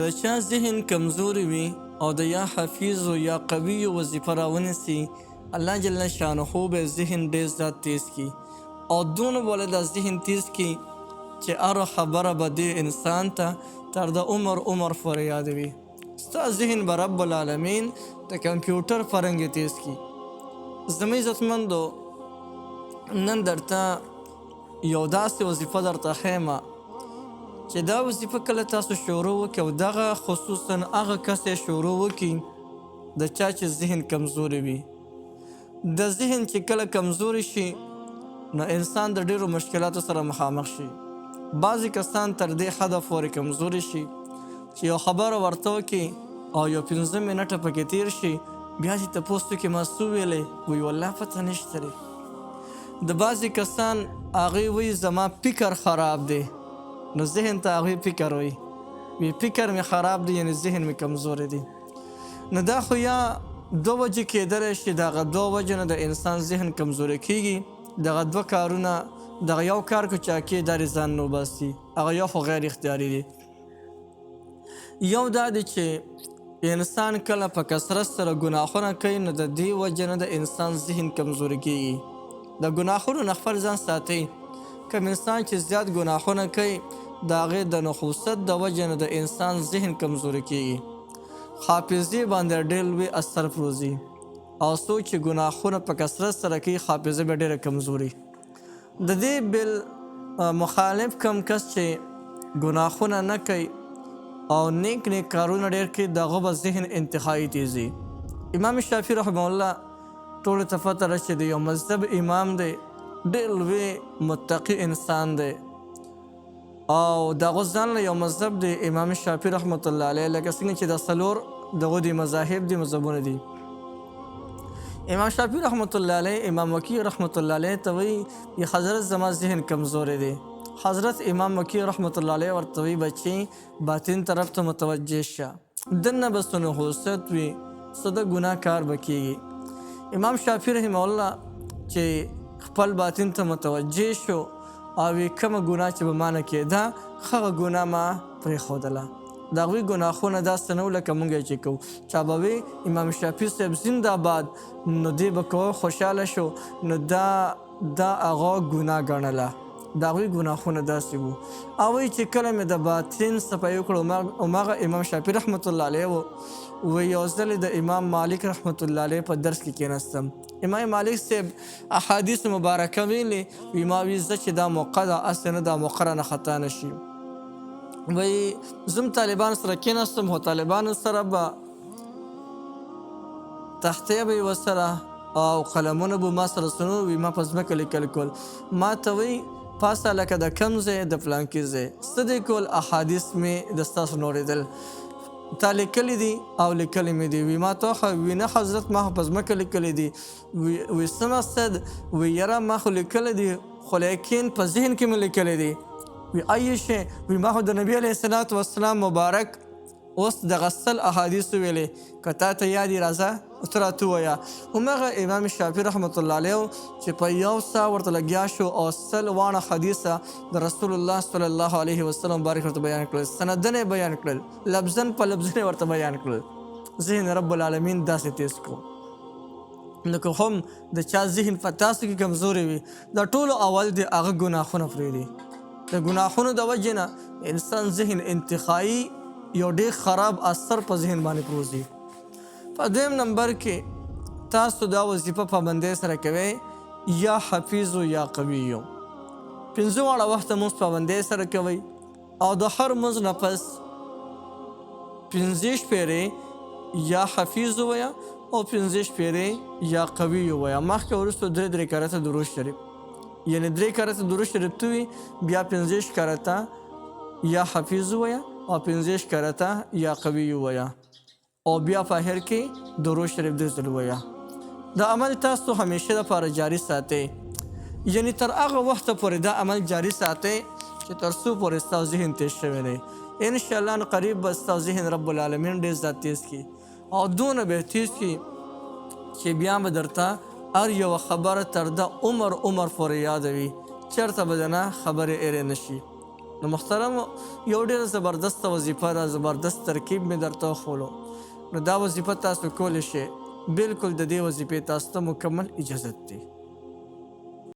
د چا ذهن کمزوری وي او د یا حفیظ او یا قوي وظیفه راونیسي، الله جل شانه به ذهن ډېر زیات تیز کی او دونه بوله د ذهن تیز کی چې هره خبره به دې انسان ته تر د عمر عمر پورې یاد وي. ستا ذهن به رب العالمین د کمپیوټر په رنګ تیز کی. زموږ عزتمندو، نن درته یو داسې وظیفه درته ښیم چې دا وظیفه کله تاسو شروع وکړئ او دغه خصوصا هغه کس یې شروع وکړي د چا چې ذهن کمزوری وي. د ذهن چې کله کمزوری شي نو انسان د ډیرو مشکلاتو سره مخامخ شي. بعضې کسان تر دې حده پورې کمزوري شي چې یو خبره ورته وکړي او یو 5 منټه پکې تیر شي، بیا چې تپوس وکړي ما څه ویلی، وایي والله پته نشته دی. د بعضې کسان هغوی وایي زما فکر خراب دی، نو ذهن ته هغوی فکر وایي، وی فکر مې خراب دی، یعنې ذهن مې کمزوری دی. نو دا خو یا دوه وجې کېدلی شي، دغه دوه وجې نه د انسان ذهن کمزوری کېږي. دغه دوه کارونه، دغه یو کار که چا کې دا ځان نه وباسي، هغه یو خو غیر اختیاري دی. یو دا دی چې انسان کله په کثرت سره ګناهونه کوي نو د دې وجې نه د انسان ذهن کمزوری کېږي. د ګناهونو نه خپل ځان ساتي. کوم انسان چې زیات ګناهونه کوي د هغې د نحوست د وجې نه د انسان ذهن کمزوری کېږي، حافظې باندې ډېر لوی اثر پروځي، او څوک چې ګناهونه په کثرت سره کوي حافظه به ډېره کمزوري. د دې بل مخالف کم کس چې ګناهونه نه کوي او نیک نیک کارونه ډېر کوي، د هغه به ذهن انتهایی تیزي. امام شافعي رحمه الله ټولو ته پته ده چې د یو مذهب امام دی، ډېر لوی متقي انسان دی، او د هغه ځان له یو مذهب دی امام شافعي رحمت الله علیه، لکه څنګه چې د څلور دغو دي مذاهب دي مذهبونه دي. امام شافعي رحمت الله علیه امام وکیع رحمت الله علیه ته وایي حضرت زما ذهن کمزوری دی. حضرت امام وکیع رحمت الله علیه ورته وایي بچي باطن طرف ته متوجه شه، دننه به څه نحوست وي، څه د ګناه کار به کېږي. امام شافعي رحمه الله چې خپل باطن ته متوجه شو او یې کومه ګناه چې به ما نه کېده هغه ګناه ما پرېښودله. د هغوی ګناهونه داسې نه وو لکه موږ یې چې کوو. چا به وي امام شافعي صاحب زنده باد، نو دی به کوه خوشحاله شو، نو دا هغه ګناه ګڼله. د هغوی ګناهونه داسې وو. او وایي چې کله مې د باطن صفایي وکړه، هماغه امام شافعي رحمت الله علیه و، وایي یو ځل د امام مالک رحمت الله علیه په درس کې کېناستم. امام مالک صاحب احادیث مبارکه ویلې، وایي ما ویل زه چې دا موقع ده هسې نه دا موقع رانه خطا نه شي. وایي زه هم طالبانو سره کېناستم، خو طالبانو سره به تختې به یې ورسره او قلمونه به ما سره څه نه وي، ما په ځمکه لیکل کول. ما ته وایي پاسه لکه د کوم ځای د فلانکي ځای څه دې کول، احادیث مې د ستاسو نه اورېدل، تا لیکلي دي او لیکلي مې دي. وي ما ته وښیه، وي نه حضرت ما خو په ځمکه لیکلي دي. وي څه مقصد؟ وي یاره ما خو لیکلي دي خو لیکن په ذهن کې مې لیکلي دي. وي ای شی؟ وي ما خو د نبي علیه الصلاة والسلام مبارک اوس دغه 100 احادیث ویلې، که تا ته یاد یې راځه ته راته ووایه. هماغه امام شافعي رحمت الله علیه چې په یو سا ورته لګیا شو او 100 واړه حدیثه د رسول الله صلی الله علیه وسلم مبارک ورته بیان کړل، سندونه یې بیان کړل، لفظاً په لفظونه یې ورته بیان کړل. ذهن رب العالمین داسې تیز کړو. نو که هم د چا ذهن په تاسو کې کمزوری وي، د ټولو اول دې هغه ګناهونه پرېږدي. د ګناهونو د وجې نه انسان ذهن انتخایي یو ډېر خراب اثر په ذهن باندې پروځي. په دویم نمبر کې تاسو دا وظیفه پابندۍ سره کوئ، یا حفیظ یا قوي. 5 واړه وخته مونځ پابندۍ سره کوئ او د هر مونځ نه پس 25 پیرې یا حفیظ ووایه او 25 پیرې یا قوي ووایه. مخکې وروسته درې درې کرته درود شریف، یعنې 3 کرته درود شریف ته وي، بیا 25 کرته یا حفیظ ووایه او 25 کرته یا قوي ووایه، او بیا په آخر کې درود شریف 3 ځل ووایه. دا عمل تاسو همیشه دپاره جاري ساتئ، یعنې تر هغه وخته پورې دا عمل جاري ساتئ چې تر څو پورې ستاسو ذهن تیز شوی دی. انشاءالله ان قریب به ستاسو ذهن رب العالمین ډېر زیات تیز کړي، او دونه به تیز کړي چې بیا به درته هر یوه خبره تر د عمر عمر پورې یاده وي، چېرته به درنه خبرې هېرې نه شي. نو محترم، یو ډېره زبردسته وظیفه ده، زبردست ترکیب مې درته وښولو. نو دا وظیفه تاسو کولی شئ، بالکل د دې وظیفې تاسو ته مکمل اجازت دی.